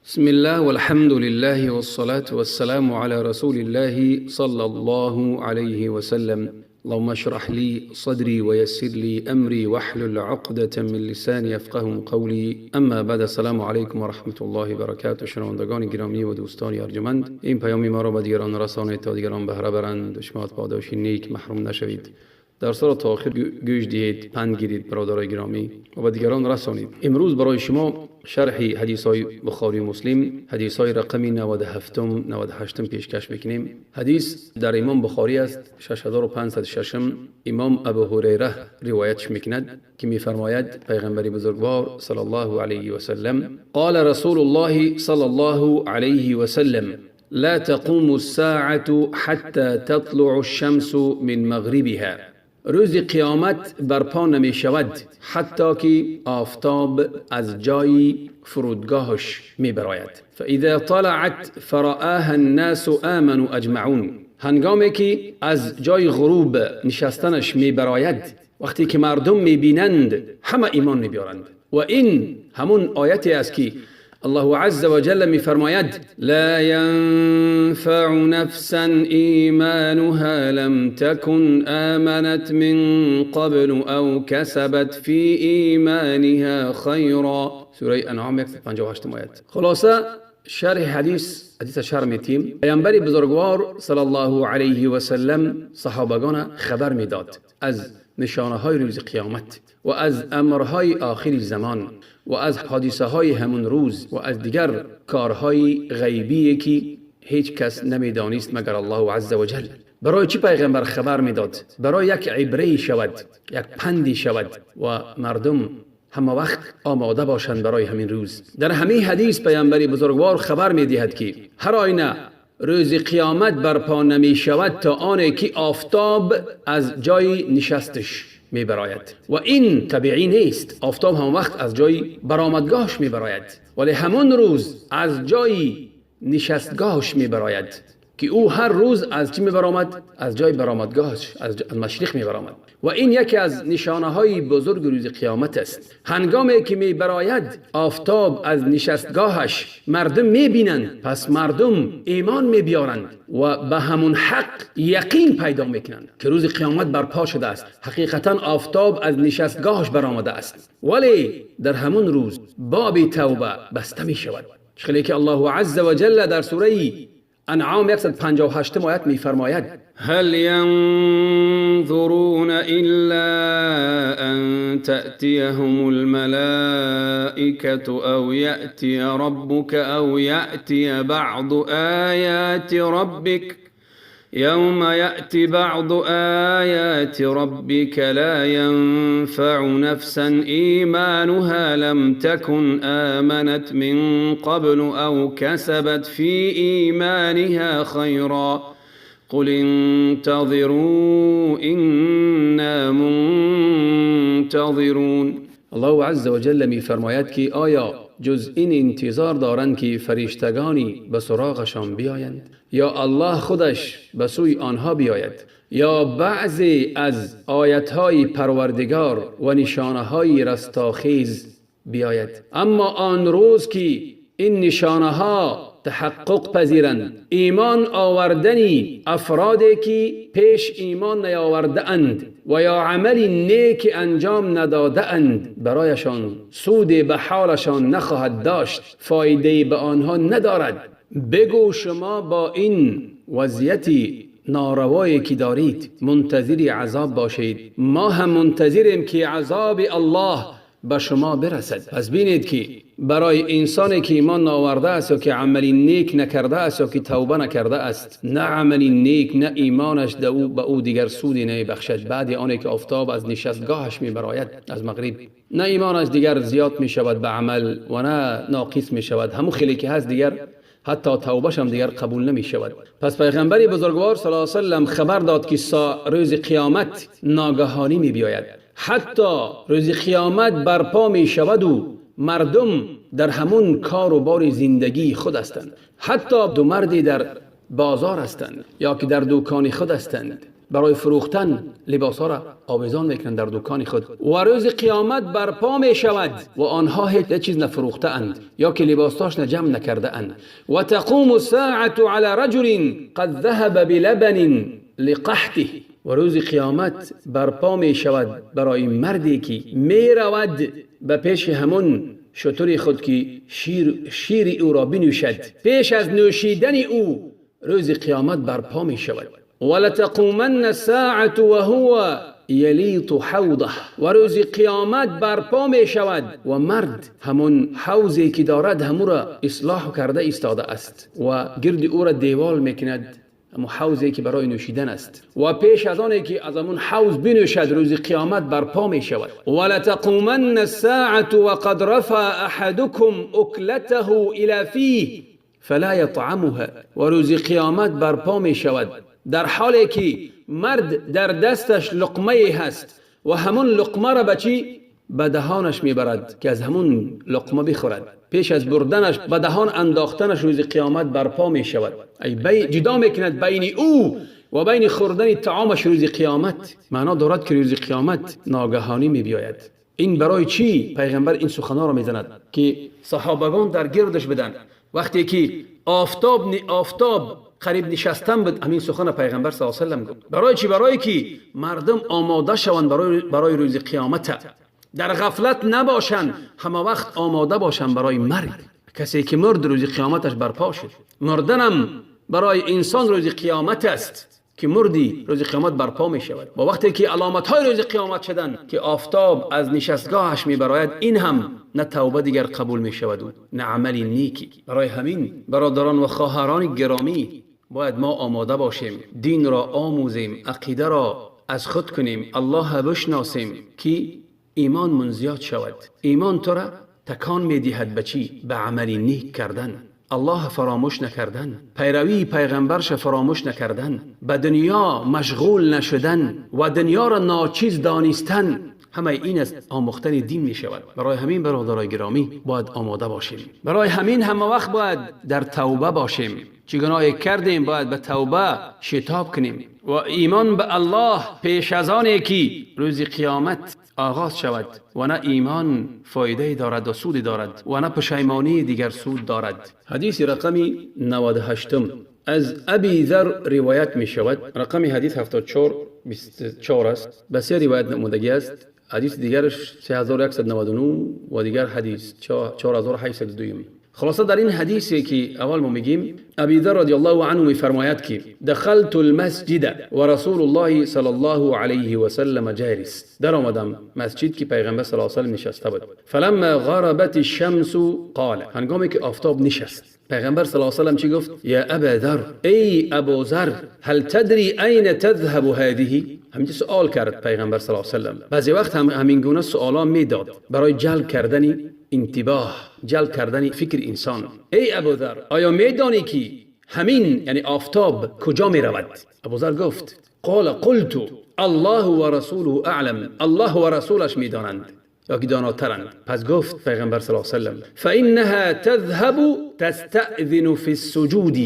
بسم الله والحمد لله والصلاة والسلام على رسول الله صلى الله عليه وسلم. اللهم اشرح لي صدري ويسر لي أمري واحلل عقدة من لساني يفقه قولي. اما بعد، السلام علیکم و رحمت الله و برکاته. شنوندگان گرامی و دوستان ارجمند، این پیام ما را به دیگران رسانید تا دیگران بهره برند و شما از پاداش نیک محروم نشوید. درس را تا آخر گوش دهید، پند گیرید برادرای گرامی و به دیگران رسانید. امروز برای شما شرح حدیث های بخاری و مسلم، حدیث های رقم 97، 98 پیشکش میکنیم. حدیث در امام بخاری است، 6506. امام ابو هریره روایتش میکند که میفرماید پیغمبر بزرگوار صلی الله علیه و سلم: قال رسول الله صلی الله علیه و سلم لا تقوم الساعة حتى تطلع الشمس من مغربها. روز قیامت برپا نمی شود حتی که آفتاب از جای فرودگاهش می براید. فاذا طلعت فرآها الناس آمنوا اجمعون. هنگامی که از جای غروب نشستنش می براید، وقتی که مردم می بینند، همه ایمان می بیارند. و این همون آیتی است که الله عز وجل میفرماید: لا ينفع نفسا ایمانها لم تكن آمنت من قبل او كسبت في ایمانها خیرا. سوره انعام، 158 آیت. خلاصه شرح حدیث، حدیث شرح میتیم. پیامبر بزرگوار صلی الله علیه و سلم صحابگان خبر میداد از نشانه های روز قیامت و از امرهای آخر زمان و از حادثه های همون روز و از دیگر کارهای غیبی که هیچ کس نمیدانست مگر الله عز وجل. برای چی پیغمبر خبر میداد؟ برای یک عبره شود، یک پندی شود و مردم همه وقت آماده باشند برای همین روز. در همه حدیث پیامبر بزرگوار خبر میدهد که هر آینه روز قیامت برپا نمی شود تا آنی که آفتاب از جای نشستش می براید. و این طبیعی نیست. آفتاب هم وقت از جای برآمدگاهش می براید، ولی همون روز از جای نشستگاهش می براید که او هر روز از چی می برآمد؟ از جای برآمدگاهش، از مشرق می برآمد. و این یکی از نشانه های بزرگ روز قیامت است. هنگامی که می براید آفتاب از نشستگاهش، مردم می بینند، پس مردم ایمان می بیارند و به همون حق یقین پیدا میکنند که روز قیامت برپا شده است، حقیقتا آفتاب از نشستگاهش برآمده است. ولی در همون روز باب توبه بسته می شود. خیلی که الله عز وجل در سوره انعام، 158 آیت میفرماید: هل ينظرون إلا أن تأتيهم الملائكة أو يأتي ربك أو يأتي بعض آيات ربك. يوم يأتي بعض آيات ربك لا ينفع نفسا إيمانها لم تكن آمنت من قبل أو كسبت في إيمانها خيرا. قل انتظروا إنا منتظرون. الله عز وجل می فرماید که آیا جز این انتظار دارند که فرشتگانی به سراغشان بیایند یا الله خودش به سوی آنها بیاید یا بعضی از آیتهای پروردگار و نشانه های رستاخیز بیاید؟ اما آن روز که این نشانه ها تحقق پذیرند، ایمان آوردنی افرادی که پیش ایمان نیاورده اند و یا عملی نیک انجام نداده اند، برایشان سود به حالشان نخواهد داشت، فایده به آنها ندارد. بگو شما با این وضعیتی ناروایی که دارید منتظر عذاب باشید، ما هم منتظریم که عذاب الله به شما برسد. پس بینید که برای انسانی که ایمان ناورده است یا که عملی نیک نکرده است یا که توبه نکرده است، نه عملی نیک نه ایمانش او به او دیگر سودی نمیبخشد. بعد آنی که آفتاب از نشستگاهش میبراید از مغرب، نه ایمانش دیگر زیاد می شود به عمل و نه ناقص می شود. همون خیلی که هست دیگر، حتی توبهش هم دیگر قبول نمی شود. پس پیغمبر بزرگوار صلی الله علیه وسلم خبر داد که روز قیامت ناگهانی می بیاید. حتی روز قیامت برپا می شود و مردم در همون کار و بار زندگی خود هستند. حتی دو مردی در بازار هستند یا که در دکان خود هستند. برای فروختن لباسها را آویزان میکنند در دکان خود. و روز قیامت برپا می شود و آنها هیچ چیز نفروخته اند یا که لباسهاش جمع نکرده اند. و تقوم الساعة على رجل قد ذهب بلبن لقحطه. و روز قیامت برپا می شود برای مردی که می رود به پیش همون شتر خود که شیر او را بنوشد. پیش از نوشیدن او روز قیامت برپا می شود. ولتقومن الساعة وهو یلیط حوضه. و روز قیامت برپا می شود و مرد همون حوضی که دارد همون را اصلاح کرده ایستاده است و گرد او را دیوال میکند، همون حوضی که برای نوشیدن است، و پیش از آنی که از همون حوض بنوشد روز قیامت برپا می شود. ولتقومن الساعة وقد رفع احدكم اکلته الى فیه فلا یطعمها. و روز قیامت برپا می شود در حالی که مرد در دستش لقمه هست و همون لقمه را به چی؟ به دهانش میبرد که از همون لقمه بخورد. پیش از بردنش به دهان انداختنش روز قیامت برپا می شود. ای جدا میکند بین او و بین خوردن طعامش روز قیامت. معنا دارد که روز قیامت ناگهانی می بیاید. این برای چی پیغمبر این سخنها را میزند که صحابگان در گردش بدن؟ وقتی که آفتاب قریب نشستن بود، همین سخن پیغمبر صلی الله علیه و سلم گفت. برای چی؟ برای که مردم آماده شوند برای روز قیامت، در غفلت نباشند، همه وقت آماده باشند برای مرگ. کسی که مرد روز قیامتش برپا شد. مردنم برای انسان روز قیامت است که مردی روز قیامت برپا می شود. و وقتی که علامت های روز قیامت شدن که آفتاب از نشستگاهش می براید، این هم نه توبه دیگر قبول می شود و نه عمل نیکی. برای همین برادران و خواهران گرامی، باید ما آماده باشیم، دین را آموزیم، عقیده را از خود کنیم، الله بشناسیم که ایمان من زیاد شود. ایمان تو را تکان می دهد به چی؟ به عمل نیک کردن، الله فراموش نکردن، پیروی پیغمبرش فراموش نکردن، به دنیا مشغول نشدن و دنیا را ناچیز دانستن. همه این از آموختن دین می شود. برای همین برادرای گرامی باید آماده باشیم. برای همین همه وقت باید در توبه باشیم. چه گناهی کردیم باید به توبه شتاب کنیم و ایمان به الله پیش از آن که روز قیامت آغاز شود. و نه ایمان فایده دارد و سود دارد و نه پشیمانی دیگر سود دارد. حدیث رقم 98 از ابی ذر روایت می شود. رقم حدیث 7424 است. بسیار روایت نمودگی است. حدیث دیگرش 3199 و دیگر حدیث 4802. خلاصه در این حدیثی که اول ما میگیم، ابی ذر رضی الله عنه میفرماید که دخلت المسجد و رسول الله صلی الله علیه و سلم جالس. در آمدم مسجد که پیغمبر صلی الله علیه و سلم نشسته بود. فلما غربت الشمس قال، هنگامی که آفتاب نشست پیغمبر صلی الله علیه و سلم چی گفت؟ یا ابا ذر، ای ابو ذر، هل تدری این تذهب هذه؟ همینجا سوال کرد پیغمبر صلی الله علیه و سلم. بعضی وقت هم همین گونه سوالا میداد برای جلب کردن انتباه، جلب کردن فکر انسان. ای ابو ذر، آیا میدانی که همین یعنی آفتاب کجا میرود؟ ابو ذر گفت قال قلت الله و رسوله اعلم، الله و رسولش میدانند یا که داناترند. پس گفت پیغمبر صلی الله علیه و سلم فانها تذهب تستأذن فی السجود.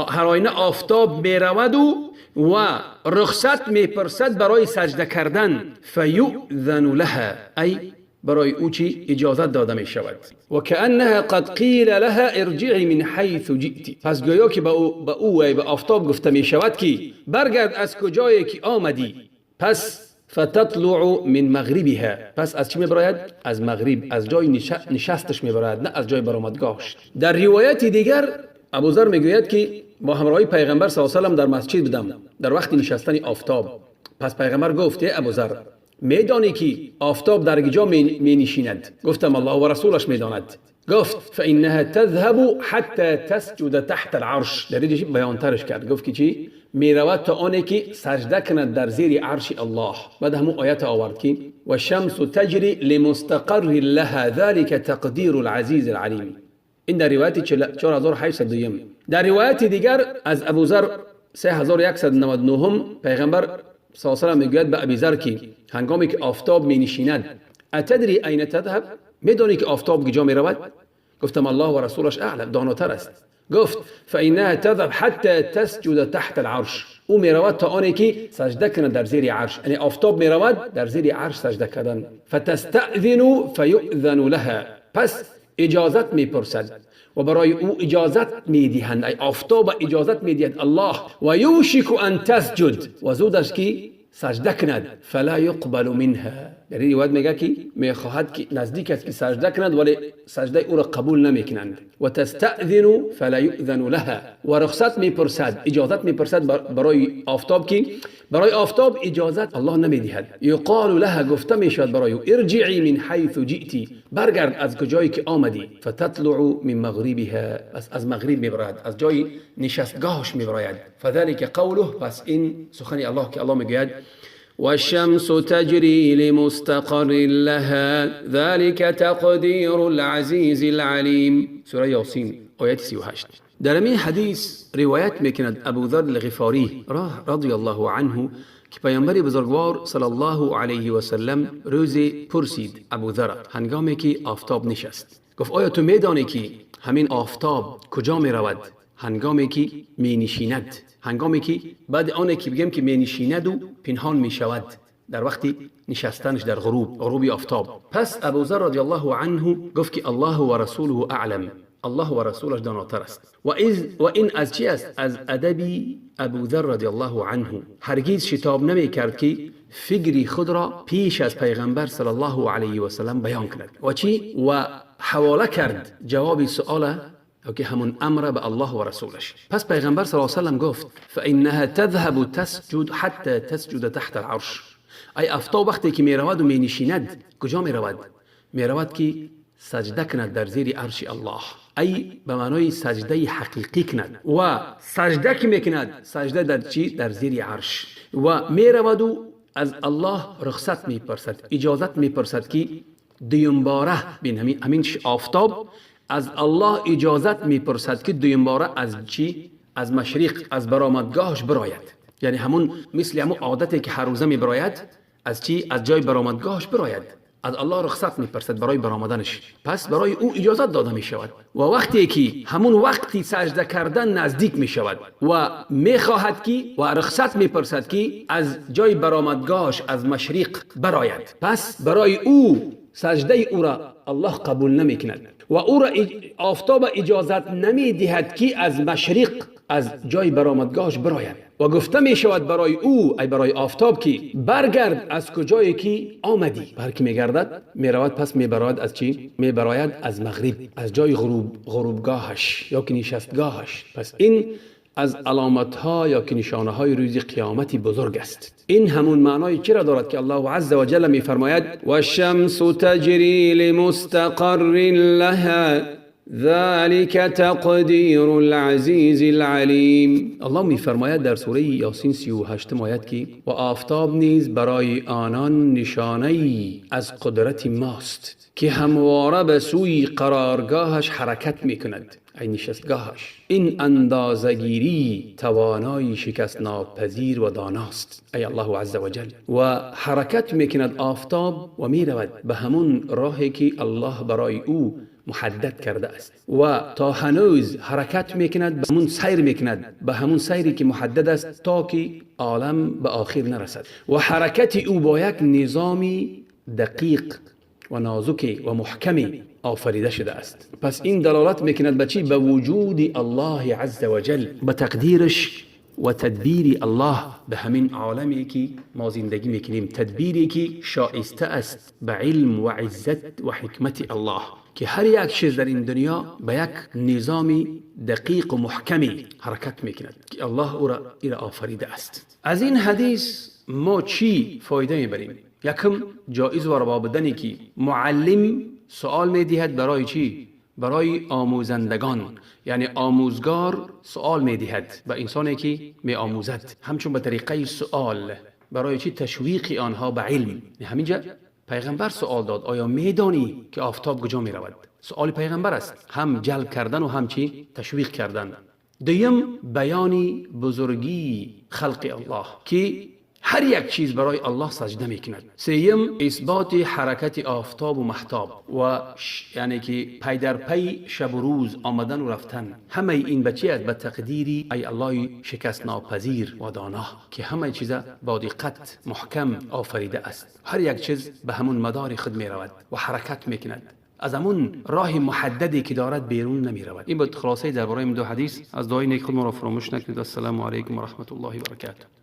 هر آینه آفتاب میرود و رخصت میپرسد برای سجده کردن. فیؤذن لها، ای برای او چی اجازت داده می شود. و کأنها قد قیل لها ارجعی من حیث جئت. پس گویا که به او به آفتاب گفته می شود که برگرد از کجایی که آمدی. پس فتطلع من مغربها، پس از چی میبراید؟ از مغرب، از جای نشستش میبراید، نه از جای برآمدگاهش. در روایت دیگر ابوذر میگوید که با همراهی پیغمبر صلی الله علیه و سلم در مسجد بودم در وقت نشستن آفتاب. پس پیغمبر گفت ای ابوذر، میدانی که آفتاب در کجا می نشیند؟ گفتم الله و رسولش میداند. گفت فانها تذهب حتى تسجد تحت العرش. در اینجا بیان ترش کرد، گفت که چی؟ میرود تا آنی که سجده کند در زیر عرش الله. بعد همون آیت آورد که و الشمس تجری لمستقر لها ذلك تقدیر العزیز العلیم. این در روایت 4802. در روایت دیگر از ابوذر 3199 پیغمبر صلی الله علیه و سلم میگوید به ابیذر که هنگامی که آفتاب می نشیند اتدری این تذهب، میدانی که آفتاب کجا می رود؟ گفتم الله و رسولش اعلم، داناتر است. گفت فانها تذهب حتى تسجد تحت العرش. او میرود تا آنی که سجده کند در زیر عرش، یعنی آفتاب میرود در زیر عرش سجده کردن. فتستأذن فیؤذن لها، پس اجازت میپرسد و برای او اجازت میدهند، ای آفتاب اجازت میدهد الله. و یوشک ان تسجد، و زود است که سجده کند. فلا یقبل منها، در این روایت میگه که میخواهد که نزدیک است که سجده کند ولی سجده او را قبول نمیکنند. و تستأذن فلا یؤذن لها، و رخصت میپرسد، اجازت میپرسد برای آفتاب که برای آفتاب اجازت الله نمیدهد. یقال لها، گفته میشود برای او ارجعی من حیث جئتی، برگرد از کجایی که آمدی. فتطلع من مغربها، پس از مغرب میبراید، از جای نشستگاهش میبراید. فذلك قوله، پس این سخن الله که الله میگوید والشمس تجري لمستقر لها ذلك تقدیر العزیز العلیم. سوره یاسین آیت 38. در این حدیث روایت میکند ابو ذر الغفاری رضی الله عنه که پیامبر بزرگوار صلی الله علیه و سلم روزی پرسید ابو ذر هنگامی که آفتاب نشست، گفت آیا تو میدانی که همین آفتاب کجا میرود هنگامی که می نشیند؟ هنگامی که بعد آنه که بگیم که می نشیند و پنهان می شود در وقتی نشستنش در غروب آفتاب. پس ابو ذر رضی الله عنه گفت که الله و رسوله اعلم، الله و رسولش داناتر است. و این از چی است؟ از ادب ابو ذر رضی الله عنه. هرگز شتاب نمی کرد که فکری خود را پیش از پیغمبر صلی الله علیه و سلم بیان کند. و چی؟ و حواله کرد جواب سؤال که همون امر به الله و رسولش. پس پیغمبر صلی الله علیه و سلم گفت فانها تذهب تسجد حتى تسجد تحت العرش. ای آفتاب وقتی که میرود و مینشیند کجا میرود؟ میرود که سجده کند در زیر عرش الله، ای به معنای سجده حقیقی کند. و سجده که میکند سجده در چی؟ در زیر عرش. و میرود و از الله رخصت میپرسد، اجازت میپرسد که دویمباره بین همین آفتاب از الله اجازت میپرسد که دویمباره از چی؟ از مشرق، از برآمدگاهش براید. یعنی همون مثل همون عادتی که هر روزه میبراید، از چی؟ از جای برآمدگاهش براید. از الله رخصت میپرسد برای برآمدنش. پس برای او اجازت داده میشود. و وقتی که همون وقتی سجده کردن نزدیک میشود و میخواهد که و رخصت میپرسد که از جای برآمدگاهش از مشرق براید، پس برای او سجده او را الله قبول نمیکند و او را آفتاب اجازت نمیدهد که از مشرق، از جای برآمدگاهش براید. و گفته می شود برای او، ای برای آفتاب، که برگرد از کجایی که آمدی. بر میگردد میرود، پس میبراید از چی؟ میبراید از مغرب، از جای غروبگاهش یا که نشستگاهش. پس این از علامت ها یا که نشانه های روز قیامت بزرگ است. این همون معنای چرا دارد که الله عز و جل میفرماید والشمس تجری لمستقر لها ذلك تقدیر العزیز العلیم. الله میفرماید در سوره یاسین 38 آیت که و آفتاب نیز برای آنان نشانه ای از قدرت ماست که همواره به سوی قرارگاهش حرکت میکند، ای نشستگاهش. این اندازگیری توانایی شکست ناپذیر و داناست، ای الله عز وجل. و حرکت میکند آفتاب و میرود به همون راهی که الله برای او محدد کرده است و تا هنوز حرکت میکند، به همون سیر میکند، به همون سیری که محدد است تا که عالم به آخر نرسد. و حرکت او با یک نظام دقیق و نازک و محکم آفریده شده است. پس این دلالت میکند به چی؟ به وجود الله عز وجل، به تقدیرش و تدبیر الله به همین عالمی که ما زندگی میکنیم، تدبیری که شایسته است به علم و عزت و حکمت الله، که هر یک چیز در این دنیا به یک نظام دقیق و محکمی حرکت میکند که الله او را آفریده است. از این حدیث ما چی فایده میبریم؟ یکم، جایز و روا بودنی که معلم سوال میدهد برای چی؟ برای آموزندگان، یعنی آموزگار سوال میدهد به انسانی که می آموزد، همچون به طریقه سوال برای چی؟ تشویق آنها به علم. همینجا پیغمبر سوال داد، آیا میدانی که آفتاب کجا میرود؟ سوال پیغمبر است، هم جلب کردن و هم چی؟ تشویق کردن. دویم، بیان بزرگی خلق الله که هر Ҳар як чиз барои Аллоҳ саҷда мекунад. Сеюм, исботи ҳаракати офтобу маҳтоб ва яъне ки пай дар пай шабу рӯз омадану рафтан. Ҳамаи ин ба чи аст? Ба тақдири ай Аллоҳи шикастнопазир ва доно, ки ҳамаи чиза бо диққат муҳкам офарида аст. Ҳар як чиз ба ҳамун мадори худ меравад ва ҳаракат мекунад, аз ҳамун роҳи муҳаддаде ки дорад берун намеравад. Ин буд хулосаи дар бораи ин ду ҳадис. Аз дуои нек худ моро фаромӯш накунед. Ассалому алайкум ва раҳматуллоҳи ва баракатуҳ.